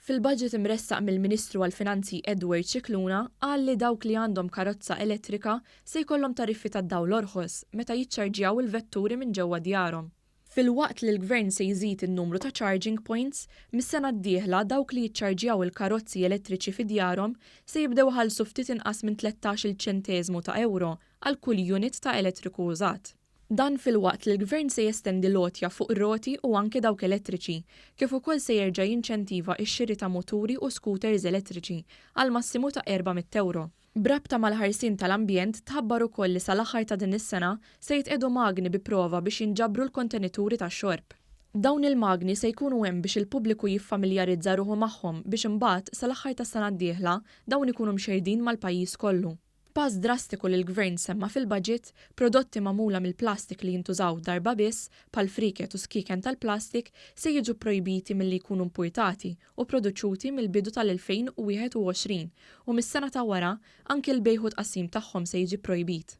Fil-budget imressaq mill-Ministru għall-Finanzi Edward Scicluna qal li dawk li għandhom karozza elettrika se jkollhom tariffi tad-dawl orħos meta jiċċarġjaw il-vetturi minn ġewwa djarhom. Filwaqt li l-Gvern se jżid in-numru ta' charging points, mis-sena d-dieħla dawk li jiċċarġjaw il-karozzi elettriċi fi djarhom se jibdew iħallsu ftit inqas minn 13-il ċenteżmu ta' ewro għal kull unit ta' elettriku użat. Dan filwaqt li l-Gvern se jestendi l-għotja fuq roti u anke dawk elettriċi, kif ukoll se jerġa' jinċentiva x-xiri ta' muturi u scooters elettriċi għal massimu ta' 400 ewro. B'rabta mal-ħarsien tal-ambjent tħabbar ukoll li sal-aħħar ta' din is-sena se jitqiegħdu magni bi prova biex jinġabru l-kontenituri tax-xorb. Dawn il-magni se jkunu hemm biex il-pubbliku jiffamiljarizza ruħu magħhom biex imbagħad sal-aħħar tas-sena d-dieħla dawn ikunu mxerrdin mal-pajjiż kollu. Pass drastiku li l-Gvern semma fil-budget, prodotti magħmula mill-plastik li jintużaw darba biss, bħal frieket u skieken tal-plastik, se jiġu pprojbiti milli jkunu mpurtati u produċuti mill-bidu tal-2021 u mis-sena ta' wara, anki l-bejgħ u t-tqassim tagħhom se jiġi pprojbit.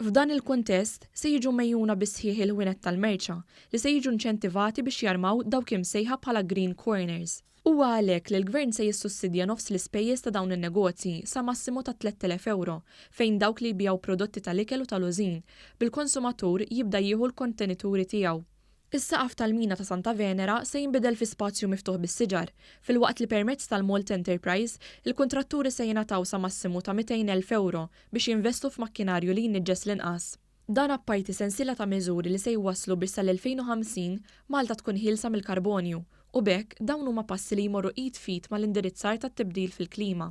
F'dan il-kuntest, se jiġu megħjuna bis-sħiħ il-ħwienet tal-merċa, li se jiġu inċentivati biex jarmaw dawk imsejħa bħala green corners. Huwa għalhekk li l-Gvern se jissussidja nofs l-ispejjeż ta' dawn in-negozji sa massimu ta' 3,000 ewro, fejn dawk li jbigħu prodotti tal-ikel u tal-użin, bil-konsumatur jibda jieħu l-kontenituri tiegħu. Is-saqaf tal-mina ta' Santa Venera se jinbidel fi spazju miftuħ bis-siġar, filwaqt li permezz tal-Malta Enterprise, il-kuntratturi se jingħataw sa massimu ta' 200,000 ewro biex jinvestu f'makkinarju li jniġġes l-inqas. Dan apparti sensiela ta' miżuri li se jwasslu biex sal-2050 Malta tkun ħielsa mill-karbonju, u b'hekk dawn huma passi li jmorru id f'id mal-indirizzar tat-tibdil fil-klima.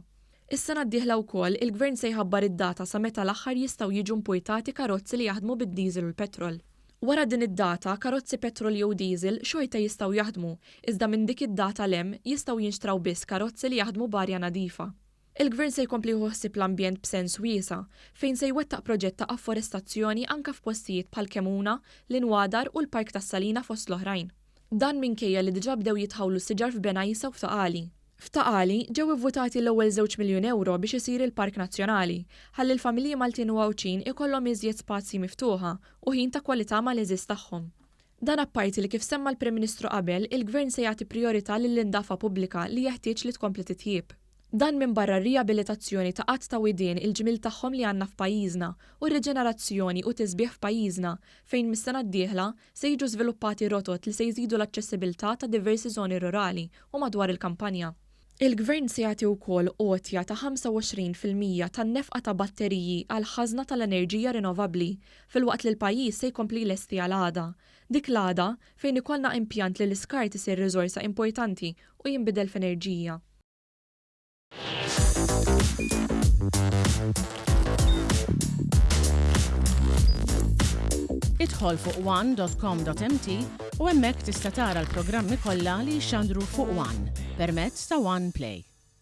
Is-sena d-dieħla wkoll, il-Gvern se jħabbar id-data sa meta l-aħħar jistgħu jiġu mpurtati karozzi li jaħdmu bid-diesel u l-petrol. Wara din id-data, karozzi petrol jew diesel xorta jistgħu jaħdmu, iżda minn dik id-data 'l hemm jistgħu jinxtraw biss karozzi li jaħdmu b'arja nadifa. Il-Gvern se jkompli jieħu ħsieb l-ambjent b'sens wiesa', fejn se jwettaq proġett ta' afforestazzjoni anke f'postijiet bħal Kemuna, l-Inwadar u l-Park tas-Salina fost l-oħrajn. Dan minkejja li diġà bdew jitħawlu siġar f'Bengħajsa u f'Ta' Qali. F'Ta' Qali, ġew ivvutati l-ewwel żewġ miljun ewro biex isir il-Park Nazzjonali, ħalli l-familji Maltin u Għawdxin ikollhom iżjed spazji miftuħa u ħin ta' kwalità mal-għeżież tagħhom. Dan apparti li kif semma l-Prim Ministru qabel, il-Gvern se jagħti prijorità lill-indafa pubblika li jeħtieġ li tkompli titjieb. Dan minbarra r-rijabilitazzjoni ta' għadd ta' widien il-ġmiel tagħhom li għandna f'pajjiżna u r-riġenerazzjoni u tisbiħ f'pajjiżna fejn mis-sena d-dieħla se jiġu żviluppati rotot li se jżidu l-aċċessibilità ta' diversi żoni rurali u madwar il-kampanja. Il-Gvern se jagħti wkoll għotja ta' 25% tan-nefqa ta' batteriji għall-ħażna tal-enerġija rinnovabbli filwaqt li l-pajjiż se jkompli jlesti għal għada. Dik l-għada fejn ikollna impjant li l-iskart isir riżorsa importanti u jinbidel f'enerġija. Idħol fuq one.com.mt u hemmhekk tista' tara l-programmi kollha li jixxandru fuq One permezz ta' One Play.